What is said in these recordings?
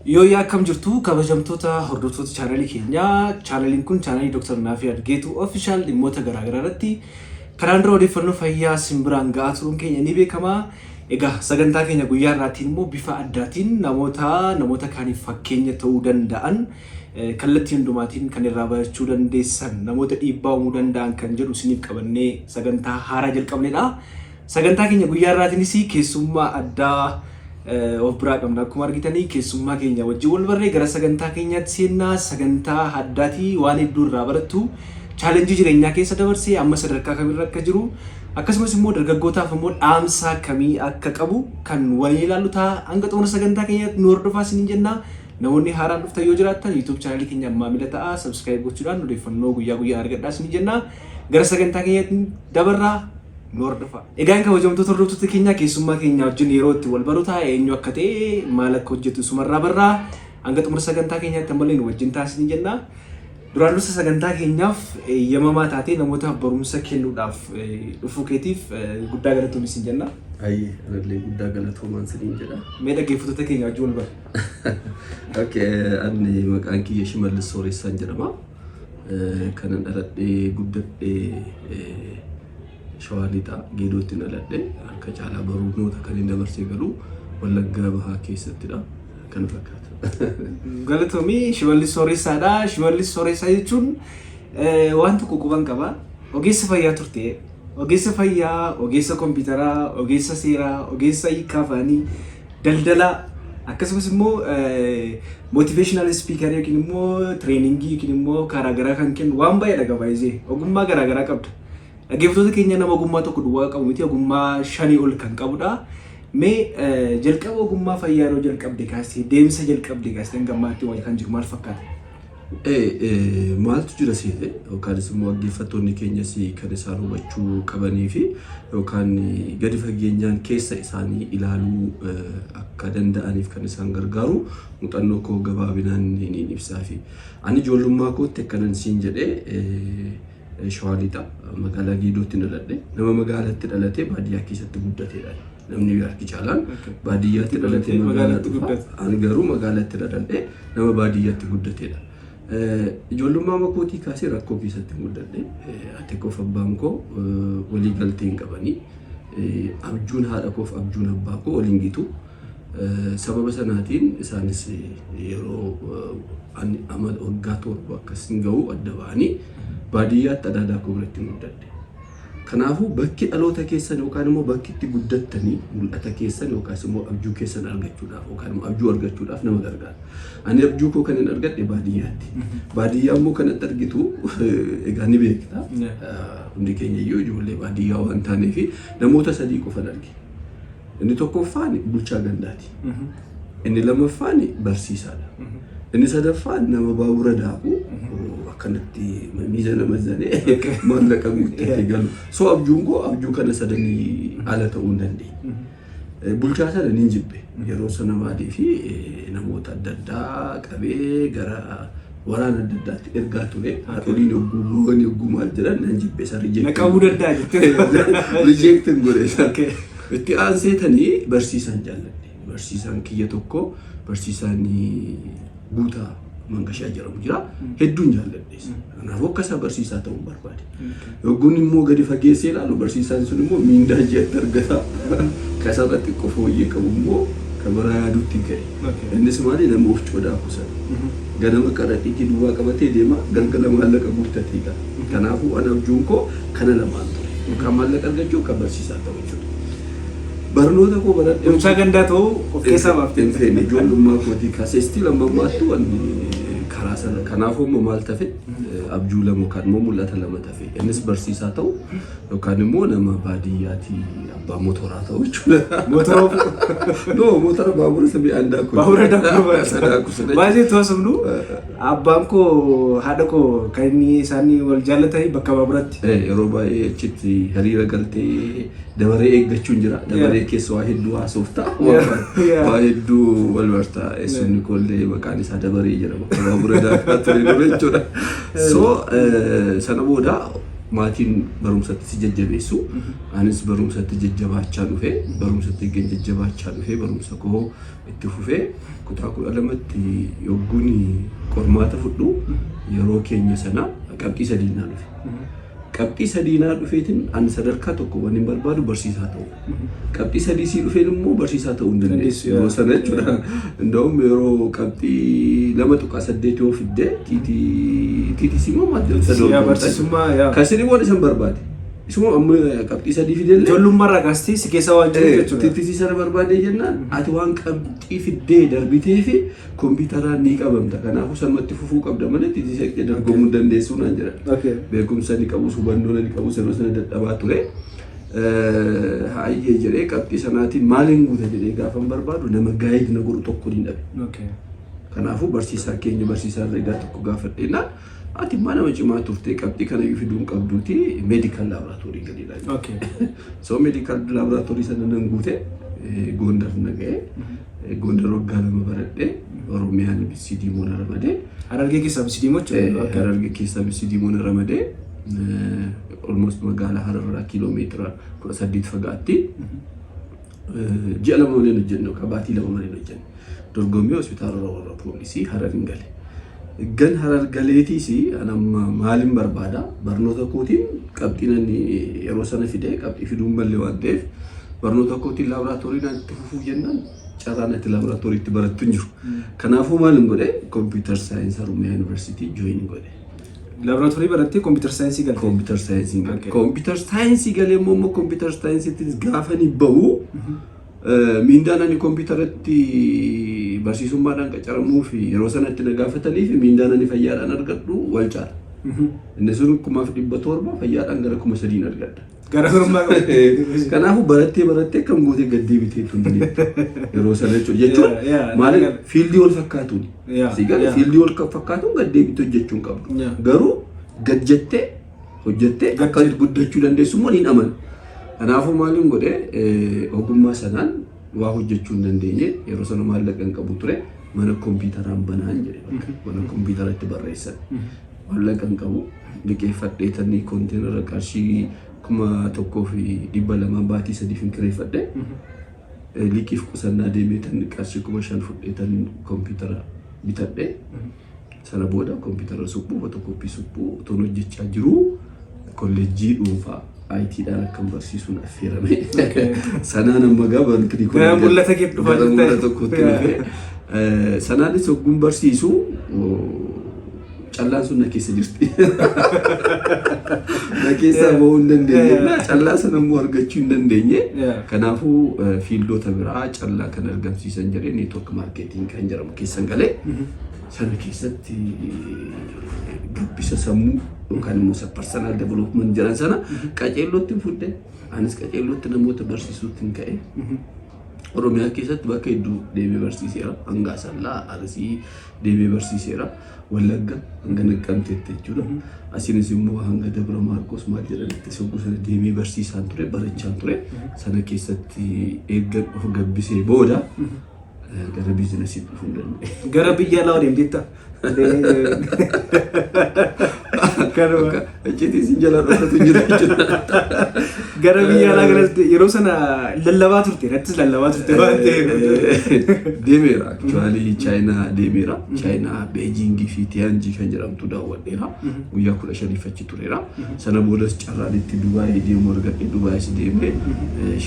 Yooyyaa, akkam jirtu kabajamtoota hordoftoota chaanalii keenyaa? Chaanaliin kun chaanalii Dr. Naafii Argeetu Official. Dhimmoota garaagaraa irratti kanaan dura odeeffannoo fayyaa simbiraan ga'aa turuun keenya ni beekama. Egaa sagantaa keenya guyyaa irraatiin immoo bifa addaatiin namoota kaaniif fakkeenya ta'uu danda'an, kallattii hundumaatiin kan irraa barachuu dandeessan, namoota dhiibbaa uumuu danda'an kan jedhu isiniif qabannee sagantaa haaraa jalqabnedha. Sagantaa keenya guyyaa irraatiinis keessummaa addaa of biraa qabna. Akkuma argitanii keessummaa keenya wajjin wal barree gara sagantaa keenyaatti seennaa. Sagantaa addaatii waan hedduu irraa barattu, challenge jireenyaa keessa dabarsee amma sadarkaa kamirra akka jiru, akkasumas immoo dargaggootaaf immoo dhaamsa akkamii akka qabu kan waliin ilaallu ta'a. Hanga xumura sagantaa keenyaatti nu hordofaa isiniin jenna. Namoonni haaraan dhuftan yoo jiraattan YouTube chaanalii keenya maamila ta'a. Subscribe gochuudhaan odeeffannoo guyyaa guyyaa argadhaa isiniin jenna. Gara sagantaa keenyaatti dabarraa, nu hordofaa. Egaan kabajamtoota hordoftoota keenyaa, keessummaa keenya wajjin yeroo itti wal baru ta'a. Eenyu akka ta'e, maal akka hojjetu isumarraa barraa. Hanga xumura sagantaa keenyaatti ammallee nu wajjin taasisanii jenna. Duraan dursa sagantaa keenyaaf eeyyamamaa taatee namootaaf barumsa kennuudhaaf dhufuu keetiif guddaa galatoomi sin jenna. Ayyee, anallee guddaa galatoomaan siniin jedha. Mee dhaggeeffattoota keenya wajjin wal bara. Okay, ani maqaan kiyya Shimallis Sooressaan jedhama. Kanan dhaladhee guddadhee Shawaa Lixaa Geedootti dhaladhe. Harka caalaa barnoota kan hin dabarsee galu Wallaggaa Bahaa keessattidha. Kana fakkaata. Galatoomii. Shimallis Sooressaadha. Shimallis Sooressaa jechuun waan tokko quban qaba. Ogeessa fayyaa turte. Ogeessa fayyaa, ogeessa kompiitaraa, ogeessa seeraa, ogeessa hiikaa afaanii, daldalaa, akkasumas immoo motivational speaker yookiin immoo training yookiin immoo karaa garaa kan kennu, waan baay'eedha gabaayisee ogummaa garaa garaa qabda. Dhaggeeffattoota keenya, nama ogummaa tokko duwwaa qabu miti, ogummaa shanii ol kan qabudha. Mee jalqaba ogummaa fayyaa yeroo jalqabde kaasee, deemsa jalqabde kaasee hanga ammaatti waan kan jiru maal fakkaata? Maaltu jira seete, yookaanis immoo dhaggeeffattoonni keenyas kan isaan hubachuu qabanii fi yookaan gadi fageenyaan keessa isaanii ilaaluu akka danda'aniif kan isaan gargaaru muuxannoo koo gabaabinaan ni ibsaafi. Ani ijoollummaa kootti akkanan siin jedhee Shawaa Lixaa magaalaa Geedootti dhaladhe. Nama magaalaatti dhalatee baadiyyaa keessatti guddateedha. Namni harki caalaan baadiyyaatti dhalatee magaalaa dhufa. Ani garuu magaalaatti dhaladhe, nama baadiyyaatti guddateedha. Ijoollummaa makootii kaasee rakkoo keessatti guddadhe. Ati koof abbaan koo walii galtee hin qabanii. Abjuun haadha koof abjuun abbaa koo waliin gitu. Sababa sanaatiin isaanis yeroo ani ama waggaa 7 akkas hin ga'u adda ba'anii baadiyyaatti adaadaa koo biratti guddadhe. Kanaafuu bakki dhaloota keessan yookaan immoo bakki itti guddattanii mul'ata keessan yookaas immoo abjuu keessan argachuudhaaf yookaan immoo abjuu argachuudhaaf nama gargaara. Ani abjuu koo kan hin argadhe baadiyyaatti. Baadiyyaa immoo kanatti argitu egaa ni beekta. Hundi keenya iyyuu ijoollee baadiyyaa waan taaneef namoota sadii qofan arge. Inni tokkoffaan bulchaa gandaati. Inni lammaffaan barsiisaadha. Inni sadaffaan nama baabura daaku, akkanatti miiza nama zanee maallaqa guuttatee galu. So abjuun koo abjuu kana sadanii ala ta'uu hin dandeenye. Bulchaa sana nin jibbe. Yeroo sana maalii fi namoota adda addaa qabee gara waraana adda addaatti ergaa ture. Haadholiin yogguu boo'an, yogguu maal jedhan nan jibbe isa. Na qabuu danda'a jettee. Reject godhe isa. Itti aanseetanii barsiisaan jaalladhe. Barsiisaan kiyya tokko, barsiisaan Guutaa Mangashaa jedhamu jira. Hedduun jaalladhe. Kanaafuu akka isaa barsiisaa ta'uu barbaade. Yogguun immoo gadi fageessee ilaalu barsiisaan sun immoo miindaa ji'atti argata. Kan isarra xiqqoo fooyyee qabu immoo kan biraa yaaduutti hin ka'e. Innis maali, nama of daaku sana. Ganama qaraxiitii duwwaa qabatee deema, galgala maallaqa guuttatee gala. Kanaafuu an abjuun koo kana lamaan ture. Yookaan maallaqa argachuu yookaan barsiisaa ta'uu jechuudha. Barnoota koo baradhee. Bulchaa gandaa ta'uu of keessaa baaftee. Hin feene ijoollummaa kootii kaasee still amma ammaattu wanni karaa sana. Kanaafuu immoo maal tafe? Abjuu lama yookaan immoo mul'ata lama tafe. Innis barsiisaa ta'u yookaan immoo nama baadiyyaatii abbaa motoraa ta'u jechuudha. Motora oofuu. No, motora baabura isa mi'aan daaku. Baabura daakuu. Isa daaku sana. Baay'ee toosofnu, abbaan koo haadha koo kan inni isaan wal jaallatanii bakka baaburatti. Yeroo baay'ee achitti hiriira galtee dabaree eeggachuun jira. Dabaree keessa waa hedduu haasofta. Waa hedduu wal barta. Eessumni koollee maqaan isaa Dabaree jedhama. Baabura daakaa ture dura jechuudha. So sana booda Maatiin barumsatti si jajjabeessu. Anis barumsatti jajjabaachaa dhufe, barumsatti eeggan jajjabaachaa dhufe, barumsa koo itti fufee kutaa 12tti yogguun qormaata fudhu yeroo keenya sana qabxii 3 naa dhufe. Qabxii 3 naa dhufeetiin ani sadarkaa tokko waan hin barbaadu barsiisaa ta'u. Qabxii 3 sii dhufeen immoo barsiisaa ta'uu hin dandeessu. Yeroo sana jechuudha. Inda'uun yeroo qabxii 2.8 yoo fidde TTC immoo maal jedhu Yaa barsiisummaa yaa. Kan isin immoo isan barbaade. Isuma amma qabxii 3 fidellee. Ijoollummaa irraa kaastee si keessa waan jiru jechuudha. TTC sana barbaadee jennaan ati waan qabxii fiddee darbitee fi kompiitaraan ni qabamta. Kanaafuu sanumatti fufuu qabda malee TTC dhaqxee dorgomuu hin dandeessu naan jedhan. Beekumsa ni qabus, hubannoo ni qabus, yeroo sana dadhabaa ture. Hayyee jedhee qabxii sanaatiin maaliin guuta jedhee gaafan barbaadu nama guide na godhu tokko ni dhabe. Kanaafuu barsiisaa keenya barsiisaa herreegaa tokko gaafadheenaan ati immoo nama cimaa turte, qabxii kanayyuu fiduu hin qabduuti, medical laboratory galiidha. So medical laboratory sana nan guute, Gondar na ga'e. Gondar waggaa 2 baradhe, Oromiyaan BCD moo na ramadee. Harargee keessaa BCD moo jechuudha. Harargee keessaa BCD moo na ramadee. Almost magaalaa Hararraa kiiloomeetira 18 fagaatti. Ji'a 2 malee hojjenne yookaan baatii 2 malee hojjenne. Dorgommii hospitaala warra poolisii Harar hin gale. Gan Harar galeetiis an amma maalin barbaada, barnoota kootiin qabxiin ani yeroo sana fide qabxii fiduun malee waan ta'eef barnoota kootiin laaboraatoorii naan itti fufuu jennaan carraan itti laaboraatooriitti barattu hin jiru. Kanaafuu maalin godhe, computer science Haromyaa Yuunivarsiitii join godhe. Laaboraatoorii barattee computer science galte. Computer science gale. Computer science galee immoo computer science gaafa ni bahu miindaan ani kompiitaratti barsiisummaadhaan qacaramuu fi yeroo sanatti na gaafatanii fi miindaan ani fayyaadhaan argadhu wal caala. Inni sun 1700, fayyaadhaan gara 3000n argadha. Garaagarummaa qaba. Kanaafuu barattee barattee akkam gootee gad deebitee tun yeroo sana jechuudha. Jechuun maali, field wal fakkaatuun. Si gale, field wal fakkaatuun gad deebitee hojjechuu hin qabdu. Garuu gad jettee hojjettee akka guddachuu dandeessu immoo niin amana. Kanaafuu maaliin godhee, ogummaa sanaan waa hojjechuu hin dandeenye. Yeroo sana maallaqa hin qabu ture, mana kompiitaraan banaan jedhe, bakka mana kompiitaratti barreessan. Maallaqa hin qabu, liqeeffadheetanii konteenara qarshii 1200 baatii 3f hin kireeffadhe. Liqiif qusannaa deemeetan qarshii 5000 fudheetan kompiitara bitadhe. Sana booda kompiitara suphuu, fotokoppii suphuu otoon hojjechaa jiruu kolleejjii dhuunfaa ITdhaan akkan barsiisuun affeerame. Sanaan amma gaa barumti Gara mul'ata keetti dhufaa gara jirta. Mul'ata kootti dhufe. Sanaanis hogguun barsiisu callaan sun na keessa jirti. Na keessaa bahuu hin dandeenye. Callaa sana immoo argachuu hin dandeenye. Kanaafuu fieldoota biraa callaa kan argamsiisan jedhee network marketing kan jedhamu keessan galee sana keessatti gabbisa sammuu yookaan immoo isa personal development jedhan sana qaceellootti fudhe, anis qaceellootti namoota barsiisuutti hin ka'e. Oromiyaa keessatti bakka hedduu deemee barsiiseera. Hanga Asallaa, Arsii deemee barsiiseera. Wallagga hanga Naqqamteetti jechuudha. Asinis immoo hanga Dabra Maarqos maal jedhanitti sogguu sana deemee barsiisaan ture, barachaan ture. Sana keessatti eeggan of gabbisee booda gara businessiitti dhufuu hin danda'e. Gara biyya alaa deemteetta. Kanuma. Icciitii isin jala dhokatu jira jechuudha. Gara biyya alaa kanatti yeroo sana lallabaa turte, irrattis lallabaa turte waan ta'eef. Deemeera. Actually Chaayinaa deemeera. Chaayinaa Beejingii fi Tiyaanjii kan jedhamtu daawwadheera. Guyyaa 15f achi tureera. Sana boodas carraan itti Dubaayii deemu argadhe. Dubaayis deemee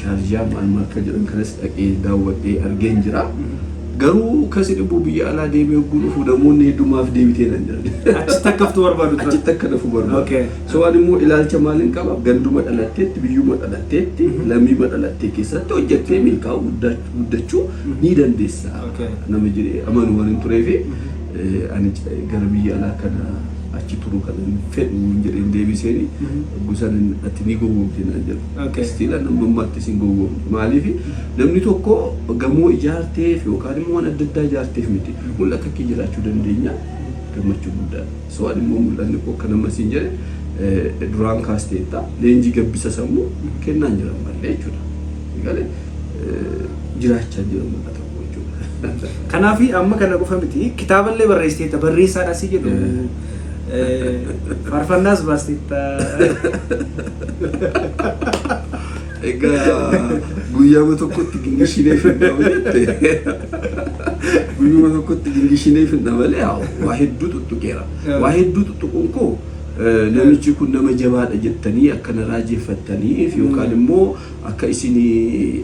Shaarjaa maal maal kan jedhan kanas dhaqee daawwadhee argeen jira. Garuu kasi dhibu biyya alaa deemee hogguu dhufu namoonni heddumaaf deebitee nan jedhan. Achitti akka haftu barbaadu turan. Achitti akka nafu barbaadu. So ani immoo ilaalcha maaliin qaba, ganduma dhalatteetti, biyyuma dhalatteetti, lammiima dhalattee keessatti hojjettee milkaa'uu, guddachuu ni dandeessa. Nama jedhee amanu waan hin tureefi ani gara biyya alaa kana achi turuu kana hin fedhu jedheen deebiseeni gosaan ati ni gowwoomte naan jedhu. Still an amma ammaatti isin gowwoomte. Maaliif, namni tokko gamoo ijaarteef yookaan immoo waan adda addaa ijaarteef miti. Mul'ata kee jiraachuu dandeenya gammachuu guddaadha. So ani immoo mul'anni koo akka nama siin jedhe duraan kaasteetta, leenjii gabbisa sammuu kennaan jiran malee jechuudha. Galee jiraachaa jira mul'ata koo jechuudha. Kanaaf amma kana qofa miti, kitaaballee barreessiteetta, barreessaadha si jedhu. Faarfannaas baasteetta. Egaa guyyaama tokkotti gingishinee fidna jette. Guyyuma tokkotti gingishinee fidna malee waa hedduu tuttuqeera. Waa hedduu tuttuquun koo namichi kun nama jabaadha jettanii akka na raajeffattaniif yookaan immoo akka isin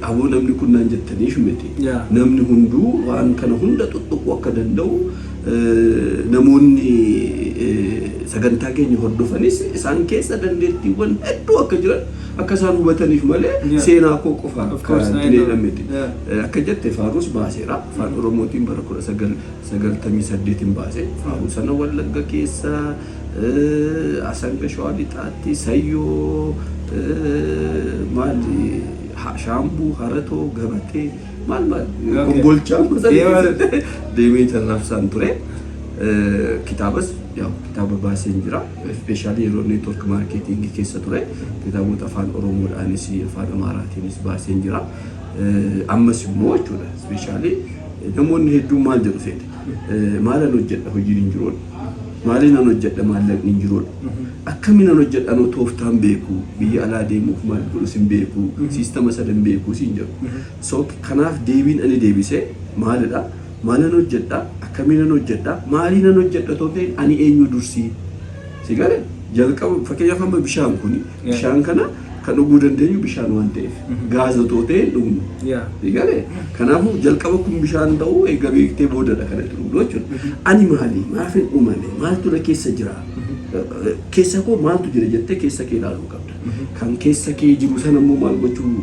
aboo namni kun naan jettaniif miti. Namni hunduu waan kana hunda tuttuquu akka danda'u, namoonni sagantaa keenya hordofanis isaan keessa dandeettiiwwan hedduu akka jiran akka isaan hubataniif malee seenaa koo qofa akka hin miti. Akka jette faaruus baaseera. Afaan Oromootiin bara 1998 baase. Faaruu sana Wallagga keessa, Asanga, Shawaa Lixaatti, Sayyoo, maali, Shaambuu, Haratoo, Gabatee, maal maal, Kombolchaa keessatti deemee tarraabsaan ture. Kitaabas kitaaba baaseen jira. Especially yeroo network marketing keessa ture. Kitaabota afaan Oromoodhaanis afaan Amaaraatiinis baaseen jira. Ammas immoo jechuudha. Especially namoonni hedduun maal jedhu seete? Maalan hojjedha, hojiin hin jiruudha. Maaliin an hojjedha, maallaqni hin jiruudha. Akkamiin an hojjedha, anoo tooftaan beeku, biyya alaa deemuuf maal godhus hin beeku, system sana hin beeku siin jedhu. So kanaaf deebiin ani deebise maalidha? Maalan hojjedha? Akkamiin hojjedha? Maaliin hojjedha otoo ta'in ani eenyu dursii? Si galee jalqaba fakkeenyaaf amma bishaan kuni, bishaan kana kan dhuguu dandeenyu bishaan waan ta'eef, gaaza otoo ta'e hin dhugnu. Si galee kanaafuu jalqaba kun bishaan ta'uu eega beektee boodadha kan itti dhugnu jechuudha. Ani maali? Maafin uumame? Maaltu na keessa jira? Keessa koo maaltu jira jettee keessa kee ilaaluu qabda. Kan keessa kee jiru sana immoo maal gochuu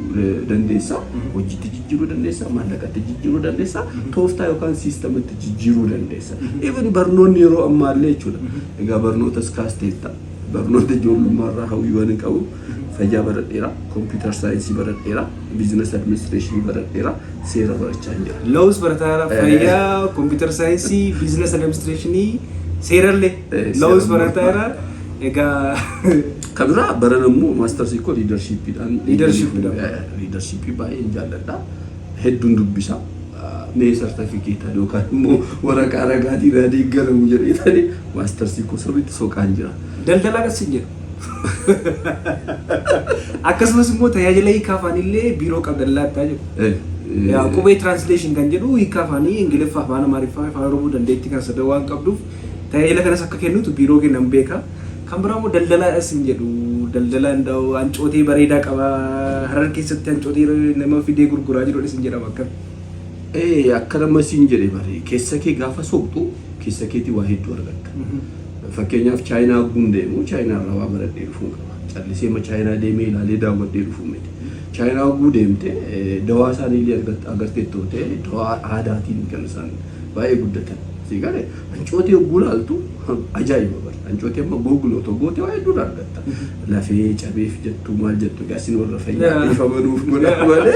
dandeessa? Hojiitti jijjiiruu dandeessa, maallaqatti jijjiiruu dandeessa, tooftaa yookaan systematti jijjiiruu dandeessa. Even barnoonni yeroo ammaallee jechuudha. Egaa barnootas kaasteetta. Barnoota ijoollummaa irraa hawwiiwwan hin qabu. Fayyaa baradheera, computer science baradheera, business administration baradheera, seera barachaa hin jira. Laws barataa, fayyaa, computer science, business administration, seerallee laws barataa. Egaa Kan biraa baran immoo masters koo leadershipiidhaan. Leadershipiidhaan. Leadership baay'een jaalladha. Hedduun dubbisa. Mee sartifikeetaan yookaan immoo waraqaa ragaatiin irraa deeggaramu jedhee masters koo sirriitti soqaan jira. Daldalaa kas hin jedhu. Akkasumas immoo tajaajila hiikaa afaanillee biiroo qabdan laattaa jedhu. Yaa, qubee translation kan jedhu hiikaa afaanii Ingiliffaa, afaan Amaariffaa, afaan Oromoo dandeettii kan sadan waan qabduuf tajaajila kanas akka kennutu biiroo kennan beeka. Kan biraa immoo daldalaadhas hin jedhu. Daldala ndaa'u hancootee bareedaa qaba. Harar keessatti hancootee nama fidee gurguraa jirudhas hin jedhama akkam. Akka nama siin jedhe bare, keessa kee gaafa soqxu keessa keetii waa hedduu argatta. Fakkeenyaaf Chaayinaa guun deemu, Chaayinaa irraa waa baradhee dhufuun qaba. Callisee ma Chaayinaa deemee ilaalee daawwadhee dhufuu miti. Chaayinaa guu deemte dawaa isaanii illee agarteettoo ta'e, dawaa aadaatiin kan isaan baay'ee guddatan. Si galee hancootee yogguu ilaaltu ajaa'iba bara. Hancootee amma Google otoo goote waa hedduu argatta. Lafee cabeef jettu maal jettu, egaa isin warra fayyaa dhiifamanuuf godha malee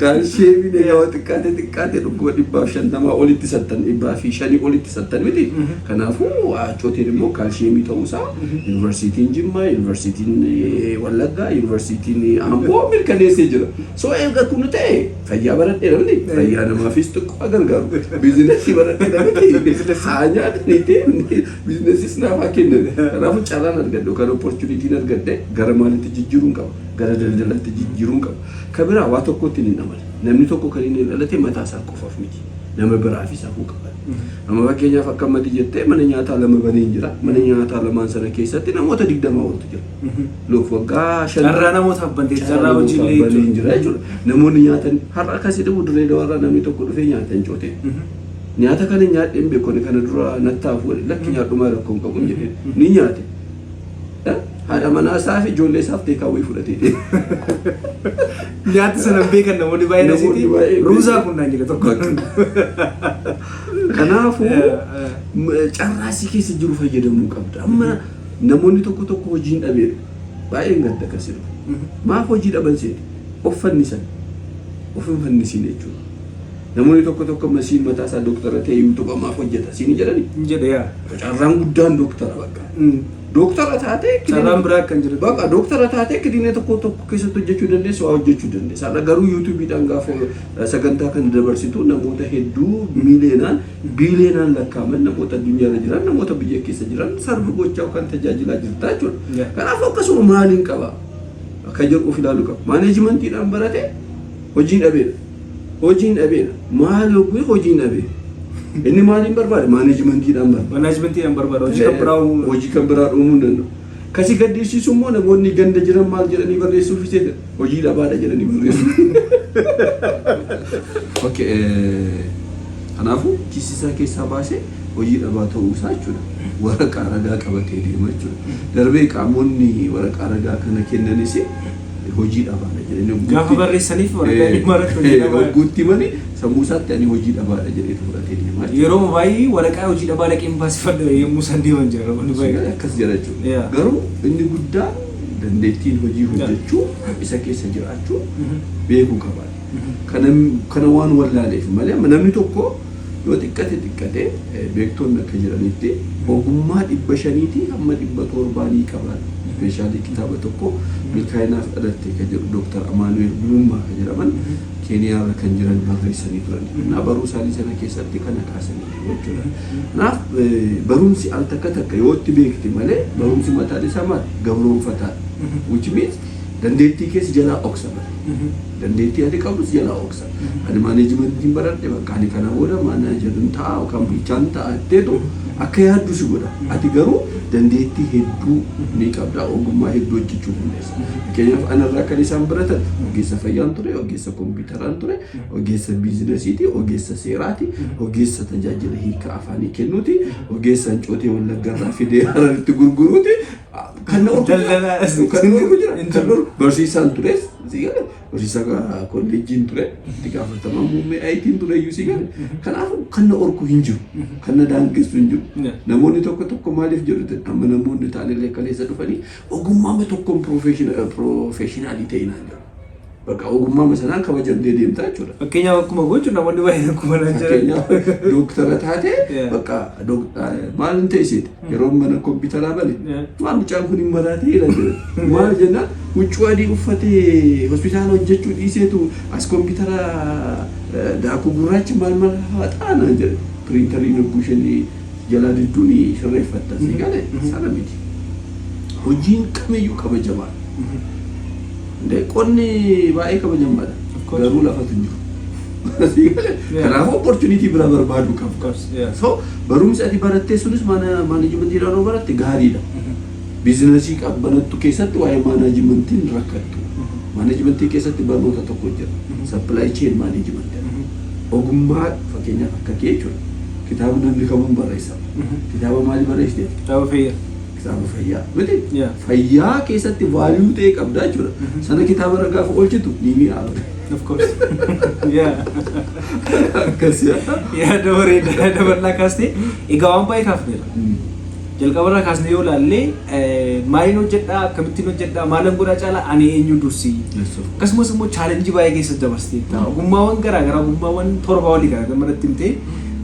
kaalshiyeemiin egaa waa xiqqaate xiqqaate dhukkuba 150 olitti sattan, 105 olitti sattan miti. Kanaafuu hancooteen immoo kaalshiyeemii ta'uusaa yuunivarsiitiin Jimmaa, yuunivarsiitiin Wallaggaa, yuunivarsiitiin Amboo mirkaneessee jira. So erga kun ta'e fayyaa baradheera miti. Fayyaa namaafis xiqqoo gargaaru. Business baradheera miti. Haa nyaataniiti businessis naaf haa kennan. Kanaafuu carraan argadhe yookaan opportunityn argadhe gara maalitti jijjiiruun qaba? Gara daldalaatti jijjiiruun qaba. Kan biraa waa tokkotti hin amala. Namni tokko kan inni dhalate mataa isaa qofaaf miti. Nama biraafis hafuu qaba. Amma fakkeenyaaf akka ammatti jettee mana nyaataa lama baneen jira. Mana nyaataa lamaan sana keessatti namoota 20 oltu jira. Look, waggaa 5 Carraa namootaaf bantee, carraa hojiilee baneen jira jechuudha. Namoonni nyaatan har'a akkasii dhibu, dirree dawarraa namni tokko dhufee nyaata hin cootee. Nyaata kana nyaadhee hin beeku ani kana dura nattaafu, lakki nyaadhumaa rakkoo hin qabu jedhee ni nyaate. Haadha manaa isaa fi ijoollee isaaf takeaway fudhatee deeme. Nyaata sana hin beekan namoonni baay'een Namoonni asitti baay'een ruuzaa beekan. kun naan jedhe tokko. Kanaafuu carraa si keessa jiru fayyadamuu qabda. Amma namoonni tokko tokko hojiin dhabeeru. Baay'een gadda akkasii dhufu. Maaf hojii dhaban seeti? Of fannisan. Of hin fannisiin jechuudha. Namoonni tokko tokko masiin mataa isaa dooktara ta'e YouTube maaf hojjeta siin jedhani. Hin jedhe yaa. Carraan guddaan dooktara bakka. Dooktara taatee Carraan biraa kan jiru. Bakka dooktara taatee kiliinika tokko tokko keessatti hojjechuu dandeessu, waa hojjechuu dandeessa. Har'a garuu YouTubeiidhaan gaafa sagantaa kana dabarsitu namoota hedduu miiliyoonaan, biiliyoonaan lakkaa'aman, namoota addunyaarra jiran, namoota biyya keessa jiran serve gochaa yookaan tajaajilaa jirta jechuudha. Kanaafuu akkasuma maaliin qaba akka jedhu of ilaaluu qaba. Managementiidhaan barate hojiin dhabeera. Hojiin dhabeera. Maal hogguu hojiin dhabee? Inni maaliin barbaade? Managementiidhaan barbaade. Managementiidhaan barbaada. Hojii kan biraa uumuu. Hojii kan biraa uumuu hin danda'u. Kasi gaddisiisu immoo namoonni ganda jiran maal jedhanii barreessuuf isee hojii dhabaadha jedhanii barreessu. Okay, kanaafuu kiisii isaa keessaa baasee hojii dhabaa ta'uu isaa jechuudha. Waraqaa ragaa qabatee deema jechuudha. Darbee qaamonni waraqaa ragaa kana kennanis hojii dhabaadha jedhanii Gaafa barreessaniif waraqaa dhimma irratti hojii dhabaa. Guutti malee sammuu isaatti ani hojii dhabaadha jedheetu fudhatee deema jechuudha. Yeroo baay'ee waraqaa hojii dhabaa dhaqeen baasifadha yommuu isaan deeman jira namoonni baay'ee. Akkas jedha jechuudha. Garuu inni guddaan dandeettiin hojii hojjechuu isa keessa jiraachuu beekuu qaba. Kana waan wallaaleef malee amma namni tokko yoo xiqqate xiqqate, beektonni akka jedhanitti ogummaa 500tii hamma 700nii qaba. Especially kitaaba tokko "Milkaa'inaaf Dhalatte" kan jedhu Dooktar Amaanu'eel Gulummaa kan jedhaman Keeniyaarra kan jiran barreessanii turan. Kanaaf baruu isaanii sana keessatti kana kaasanii jiru jechuudha. Kanaaf barumsi al takka takka yoo itti beekte malee barumsi mataan isaa maal gabroonfataadha. Which means dandeettii keessa jalaa dhoksa malee. Dandeettii ati qabdus jalaa dhoksa. Ani managementiin baradhe, bakka ani kana booda managerin ta'a yookaan bulchaan ta'a jetteetu akka yaaddu si godha. Ati garuu dandeettii hedduu ni qabda, ogummaa hedduu hojjechuu dandeessa. Fakkeenyaaf anarraa kan isaan baratan ogeessa fayyaan ture, ogeessa kompiitaraan ture, ogeessa businessiiti, ogeessa seeraati, ogeessa tajaajila hiika afaanii kennuuti, ogeessa ancootee Wallaggaarraa fidee Hararitti gurguruuti. Kan na orku Daldalaa. Kan na orku jira. Kan na orku barsiisaan tures si gale, barsiisaa kolleejjiin ture, itti gaafatamaa muummee IT'n ture iyyuu si gale. Kanaafuu kan na orku hin jiru. Kan na daangessu hin jiru. Namoonni tokko tokko maaliif jedhu, amma namoonni ta'anillee kaleessa dhufanii ogummaa tokkoon professionalii ta'e naan jedhu. Bakka ogummaa sanaan kabajamtee deemtaa jechuudha. Fakkeenyaaf akkuma gochuun namoonni baay'een akkuma naan jedhan. Fakkeenyaaf dooktara taate bakka maal hin ta'e yeroo mana kompiitaraa bane maal mucaan kun hin maraatee jira jedhe. Maal jennaan huccuu adii uffatee hospitaala hojjechuu dhiiseetu as kompiitara daakuu gurraachi maal maal haxaa naan jedhe. Printeriin hogguu isheen jalaa didduun sirreeffatta si gale sana miti. Hojiin kamiyyuu kabajamaadha. Qonni baay'ee kabajamaadha. Garuu lafatu hin jiru. Kanaafuu opportunity biraa barbaaduu qabda. So barumsi ati barattee sunis managementiidhaan yoo baratte gaariidha. Businessii banattu keessatti waa'ee managementiin rakkattu. Managementii keessatti barnoota tokko jira. Supply chain management. Ogummaa fakkeenyaaf akka kee jechuudha. Kitaaba namni kamuu barreessa. Kitaaba maalii barreessite? Kitaaba fayyaa. Kitaaba fayyaa. Miti? Fayyaa keessatti value ta'e qabda jechuudha. Sana kitaaba irra gaafa oolchitu ni mi'aawa. Of course. Yeah. Akkas yaa. Yaada bareedaa, yaada bal'aa kaastee egaa waan baay'ee kaafneera. Jalqabarraa kaasnee yoo ilaalle maaliin hojjedhaa, akkamittiin hojjedhaa, maalan godhaa caalaa ani eenyu dursi. Akkasumas immoo challengeii baay'ee keessa dabarsiteetta. Ogummaawwan garaagaraa, ogummaawwan 7 olii garaagaraa manatti himtee,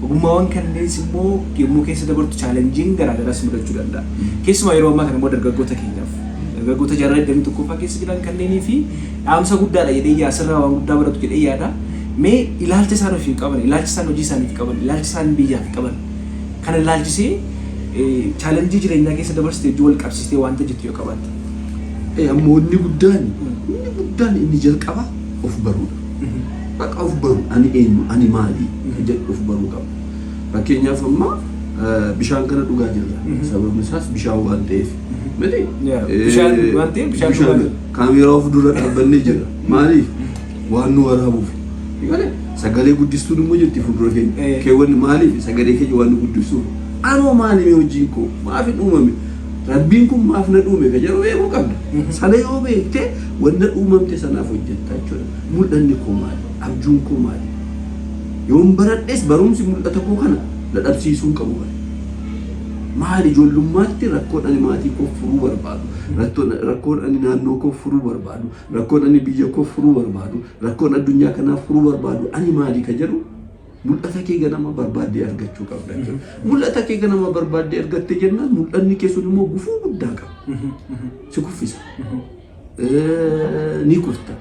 ogummaawwan kanneenis immoo yommuu keessa dabartu challengeiin garaagaraas mudachuu danda'a. Keessumaa yeroo ammaa kana immoo dargaggoota keenyaaf, dargaggoota jaarraa 21ffaa keessa jiran kanneenii fi dhaamsa guddaadha jedhee yaasirraa waan guddaa baratu jedhee yaada. Mee ilaalcha isaan ofiif qaban, ilaalcha isaan hojii isaaniif qaban, ilaalcha isaan biyyaaf qaban kana ilaalchisee challengeii jireenyaa keessa dabarsitee wajjin wal qabsiistee wanta jettu yoo qabaatte. Ammoo inni guddaan inni jalqaba of baruudha. Bakka of baru, ani eenyu, ani maali kan jedhu of baruu qaba. Fakkeenyaaf amma bishaan kana dhugaa jirra. Sababni isaas bishaan waan ta'eef. Miti? Bishaan waan ta'eef bishaan dhugaa jirra. Kaameeraa of dura dhaabbannee jirra. Maaliif? Waan nu waraabuuf. Sagalee guddistuun immoo jirti fuuldura keenya. Keewwanni maaliif? Sagalee keenya waan nu guddisuuf. Anoo maali mee hojiin koo? Maaf hin uumame? Rabbiin kun maaf na uume ka jedhu beekuu qabda. Sana yoo beekte wanna uumamte sanaaf hojjetta jechuudha. Mul'anni koo maali? Abjuun koo maali? Yoon baradhes barumsi mul'ata koo kana na dhabsiisuu hin qabu bare. Maali ijoollummaatti rakkoon ani maatii koo furuu barbaadu, rakkoon ani naannoo koo furuu barbaadu, rakkoon ani biyya koo furuu barbaadu, rakkoon addunyaa kanaa furuu barbaadu ani maali ka jedhu Mul'ata kee ganama barbaaddee argachuu qabda jechuudha. Mul'ata kee ganama barbaaddee argatte jennaan, mul'anni kee sun immoo gufuu guddaa qaba. Si kuffisa. Ni kufta.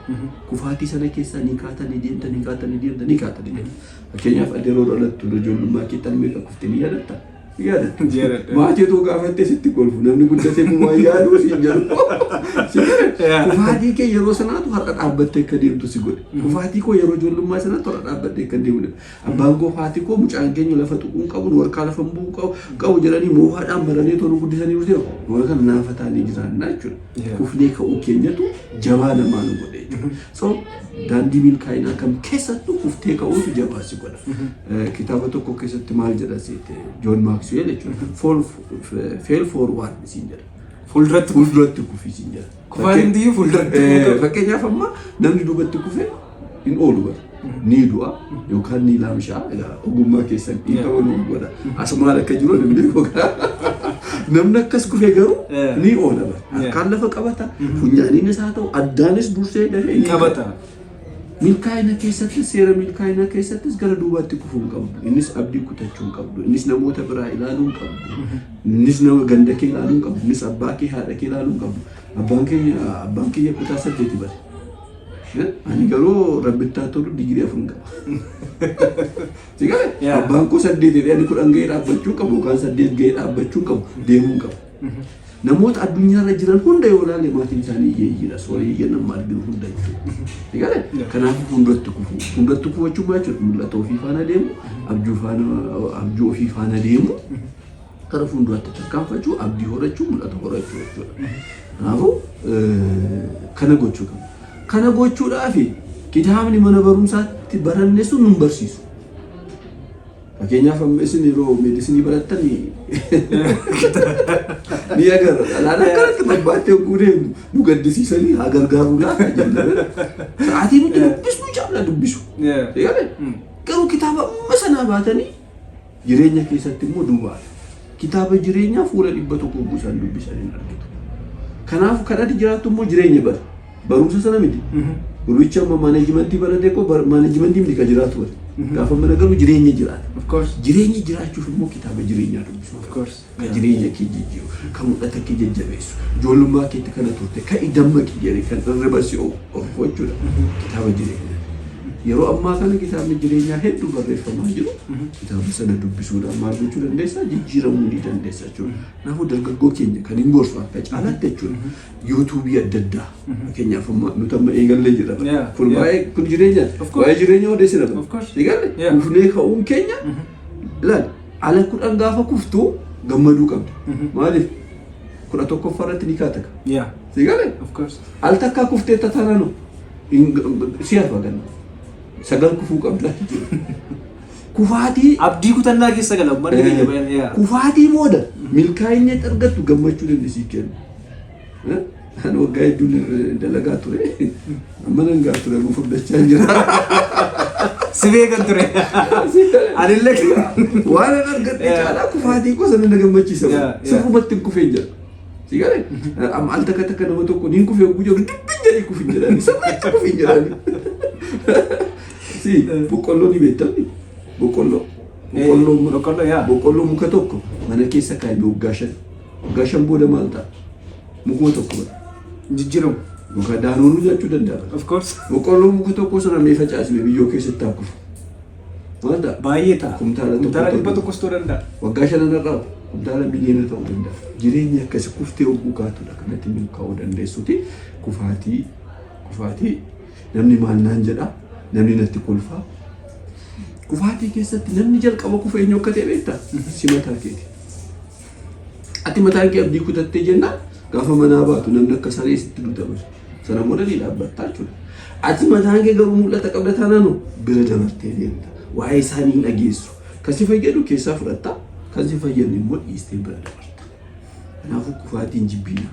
Kufaatii sana keessaa ni kaata, ni deemta, ni kaata, ni deemta, ni kaata, ni deemta. Fakkeenyaaf, ati yeroo dhalattu, ijoollummaa keetti al meeqa kufte ni yaadatta? Ni yaadatta. Yaadadha. Maatii otoo gaafattee sitti kolfu, namni guddatee kun waan yaaduu siin jedhu. Si jedhe. Kufaatii kee yeroo sanaatu har'a dhaabbattee akka deemtu si godhe. Kufaatii koo yeroo ijoollummaa sanaatu har'a dhaabbattee akka deemu. Abbaan koo, haati koo, mucaan keenya lafa tuquu hin qabu, nu harkaa lafa hin bu'uu qabu jedhanii moofaadhaan maranii otoo nu guddisanii dhufte, warra kana naafa taanee jiraannaa jechuudha. Kufnee ka'uu keenyatu jabaa namaa nu godhe jechuudha. So daandii milkaa'inaa kam keessattuu kuftee ka'uutu jabaa si godha. Kitaaba tokko keessatti maal jedha seete, John Maxwell jechuudha. Fail forward siin jedha. Fuulduratti. Fuulduratti kufi siin jedha. Kufaatiin iyyuu fuulduratti kufuu. Fakkeenyaaf, amma namni duubatti kufe hin oolu bara. Ni du'a yookaan ni laamshaa. Egaa ogummaa keessan dhiifama nuuf godha. As maal akka jiru hin beeku. Namni akkas kufe garuu ni oola bara. Harkaan lafa qabata. Funyaaniinis haa ta'u, addaanis dursee dafee ni qabata. Milkaa'ina keessattis, seera milkaa'ina keessattis gara duubaatti kufuu hin qabdu. Innis abdii kutachuu hin qabdu. Innis namoota biraa ilaaluu hin qabdu. Innis nama ganda kee ilaaluu hin qabdu. Innis abbaa kee, haadha kee ilaaluu hin qabdu. Abbaan keenya kutaa 8 bare. Ani garuu rabbittaa tolu digirii 4 qaba. Si galee? Abbaan koo 8 jedhee ani 10 gahee dhaabbachuu qabu yookaan 8 gahee dhaabbachuu qabu, deemuu hin qabu. Namoota addunyaarra jiran hunda yoo ilaalle, maatiin isaanii hiyyeeyyiidha. Sooreyyiin nama arginu hunda jechuudha. Si galee? Kanaafuu fuulduratti kufu. Fuulduratti kufuu jechuun maal jechuudha? Mul'ata ofii faana deemu, abjuu ofii faana deemu, gara fuulduraatti tarkaanfachuu, abdii horachuu, mul'ata horachuu jechuudha. Kanaafuu kana gochuu qabna. Kana gochuudhaaf kitaabni mana barumsaatti baranne sun nun barsiisu. Fakkeenyaaf, amma isin yeroo meedisinii barattan ni agarra. Dhalaan akkanatti babbaattee hogguu deemtu nu gaddisiisanii haa gargaaruu laata jenna. Sa'aatii nuti dubbisnu caala dubbisu. Eegalee? Garuu kitaaba amma sanaa baatanii jireenya keessatti immoo duwwaadha. Kitaaba jireenyaa fuula 100 hogguu isaan dubbisan hin argitu. Kanaaf kan ati jiraattu immoo jireenya bara. Barumsa sana miti. Gurbichi amma maaneejimentii barate koo maaneejimentii miti kan jiraatu bara. Gaafa mana galu jireenya jiraata. Of course. Jireenya jiraachuuf immoo kitaaba jireenyaa dubbisuu. Of course. Kan jireenya kee jijjiiru, kan mul'ata kee jajjabeessu, ijoollummaa keetti kana turte, kan dammaqi jedhe, kan irriba si ofu jechuudha. Kitaaba jireenyaa. Yeroo ammaa kana kitaabni jireenyaa hedduu barreeffamaa jiru. Kitaaba sana dubbisuudhaan maal gochuu dandeessaa? Jijjiiramuu ni dandeessa jechuudha. Kanaafuu dargaggoo keenya kan hin gorsu akka caalaatti jechuudha. Yuutuubii adda addaa. Fakkeenyaaf, amma nuti amma eegallee jirra. Kun waa'ee kun jireenya. Of course. Waa'ee jireenya odeessina. Of course. Eegalle? Yeah. Kufnee ka'uun keenya, ilaali, ala 10 gaafa kuftu gammaduu qabda. Maaliif? 11ffaa irratti ni kaataka. Si galee? Of course. Al takkaa kuftee tataananu si hafa ganna. Sagal kufuu qabda. Kufaatii Abdii kutannaa keessa gala uummanni keenya bayan. Yeah. Kufaatii booda milkaa'inni itti argattu gammachuu inni sii kennu. Ani waggaa hedduun dalagaa ture. Amma nan gaa ture, amma furdachaa jira. Si beekan ture. Anillee. Waan an argadhe caalaa kufaatii gosa na gammachiisa. Sirrumatti hin kufeen jira. Si galee? Amma al takka takka nama tokko niin kufee hogguu jedhu, dubbin jedhee kufin jedhani. Sirriitti kufin jedhani. Si boqqolloo ni beektamni? Boqqolloo. Boqqolloo Boqqolloo, yeah. Boqqolloo muka tokko mana keessa kaa'ime waggaa 5. Waggaa 5 booda maal ta'a? Mukuma tokko bara. Jijjiiramu. Yookaan daanoonuu jechuu danda'a. Of course. Boqqolloo muka tokko sana mee facaasime biyyoo keessatti haa kufu. Maal ta'a? Baay'ee ta'a. Kumtaala tokko Kumtaala ta'uu 100s ta'uu danda'a. Waggaa shanan irraa kumtaala miliyoona ta'uu danda'a. Jireenya akkasii kuftee hogguu kaatudha kanatti milkaa'uu dandeessuti. Kufaatii, namni maal naan jedha, namni natti kolfaa. Kufaatii keessatti namni jalqaba kufe eenyu akka ta'e beektaa? Si mataa keeti. Ati mataan kee abdii kutattee jennaan, gaafa manaa baatu namni akka saree sitti duuta bara. Sana booda ni dhaabbattaa jechuudha. Ati mataan kee garuu mul'ata qabda taanaan bira dabartee deemta. Waa'ee isaanii hin dhageessu. Kan si fayyadu keessaa fudhatta. Kan si fayyadne immoo dhiistee bira dabarta. Kanaafuu kufaatiin jibbiina.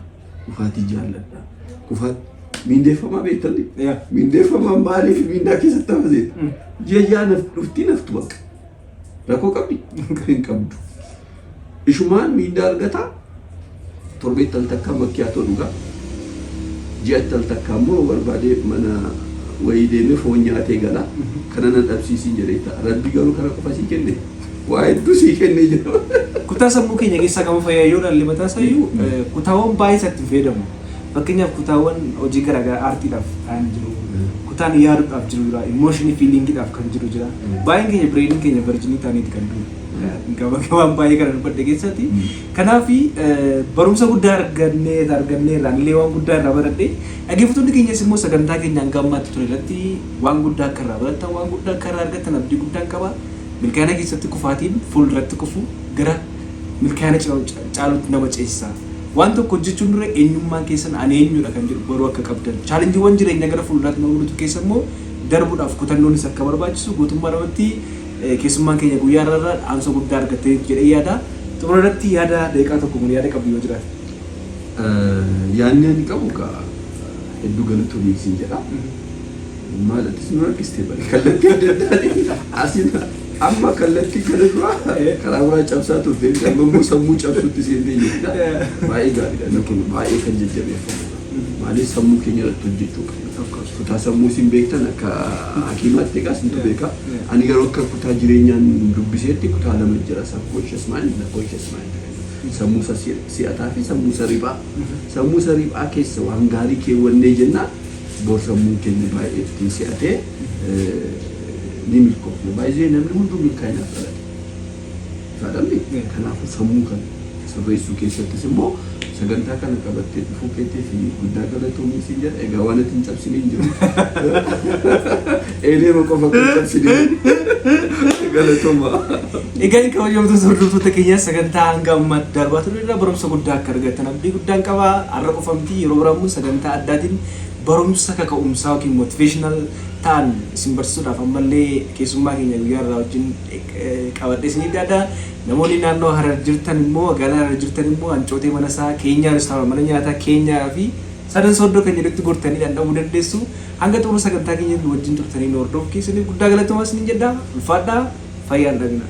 Kufaatii jaalladha. Miindeeffamaa beektani? Miindeeffamaan maaliif miindaa keessatti hafaseeta? Ji'a 6 dhuftii naftu bakka. Rakkoo qabdi? Hin qabdu. Ishumaan miindaa argataa, torbeetti al takkaa makkiyaatoo dhugaa. Ji'atti al takkaa immoo barbaadee mana Wayii deemee foon nyaatee gala. Kana nan dhabsiisiin jedhee ta'a. Rabbi garuu kana qofa sii kenne. Waa hedduu sii kennee jira. Kutaa sammuu keenya keessaa gama fayyaa yoo ilaalle mataa isaayyuu kutaawwan baay'ee isatti fayyadamu. Fakkeenyaaf, kutaawwan hojii garaagaraa aartiidhaaf ta'an jiru. Kutaan yaaduudhaaf jiru jira. Emotion feelingiidhaaf kan jiru jira. Baay'een keenya brainiin keenya virgin ta'aniiti kan jiru. Gama waan baay'ee kana dubbadhe keessatti. Kanaaf barumsa guddaa argannee irraan illee waan guddaa irraa baradhe. Dhaggeeffattoonni keenyas immoo sagantaa keenya hanga ammaatti ture irratti waan guddaa akka irraa baratan, waan guddaa akka irraa argatan abdii guddaan qaba. Milkaa'ina keessatti kufaatiin fuulduratti kufu gara milkaa'ina caalutti nama ceesisa. Waan tokko hojjechuun dura eenyummaan keessan ani eenyudha kan jedhu baruu akka qabdan. Challengeiiwwan jireenyaa gara fuulduraatti nama mudatu keessa immoo darbuudhaaf kutannoonis akka barbaachisu guutummaa namatti keessummaan keenya guyyaa irraa dhaamsa guddaa argattee jedhee yaada. Xumura irratti yaada daqiiqaa 1 kun yaada qabdu yoo jiraate. Yaadni ani qabu egaa, hedduu galatoomii siin jedha. Maal, atis nu rakkistee bari kallattii adda addaatiin asiin amma kallattii kana dura karaa biraa cabsaa turte, amma immoo sammuu cabsuutti seentee jirta. Baay'ee gaariidha, inni kun baay'ee kan jajjabeeffamudha. Maaliif, sammuu keenya irratti hojjechuu qabna. Kutaa sammuu isin beektan akka hakiimaatti egaa isintu beeka. Ani garuu akka kutaa jireenyaan dubbiseetti kutaa lama jira: subconscious mind na conscious mind kan jedhu. Sammuu isa si'ataa fi sammuu isa riphaa. Sammuu isa riphaa keessa waan gaarii keewwannee jennaan, bor sammuun keenya baay'ee ittiin si'atee ni milkoofna. Baay'ee namni hunduu milkaa'inaaf dhalate. Ifaadhamni? Kanaafuu sammuu kana sirreessuu keessattis immoo sagantaa kana qabattee dhufuu keetii fi guddaa galatoomii siin jedha. Egaa waan ati hin cabsine hin jiru. Eeleema qofa kan cabsine. Galatooma. Egaa kabajamtoota hordoftoota keenyaa, sagantaa hanga ammaatti darbaa ture irraa barumsa guddaa akka argattan abdii guddaan qaba. Har'a qofa miti, yeroo biraa immoo sagantaa addaatiin barumsa kaka'umsaa yookiin motivational ta'an isin barsiisuudhaaf ammallee keessummaa keenya guyyaa irraa wajjin qabadhee isinii dhiyaadha. Namoonni naannoo Harar jirtan immoo, magaalaa Harar jirtan immoo, Ancootee mana isaa Keenyaa restaurant, mana nyaataa Keenyaa fi Sadan Sooddoo kan jedhutti gortanii dhandhamuu dandeessu. Hanga xumura sagantaa keenya wajjin turtanii nu hordofu keessaniif guddaa galatoomaa isiniin jedha. Ulfaadhaa, fayyaan dhabina.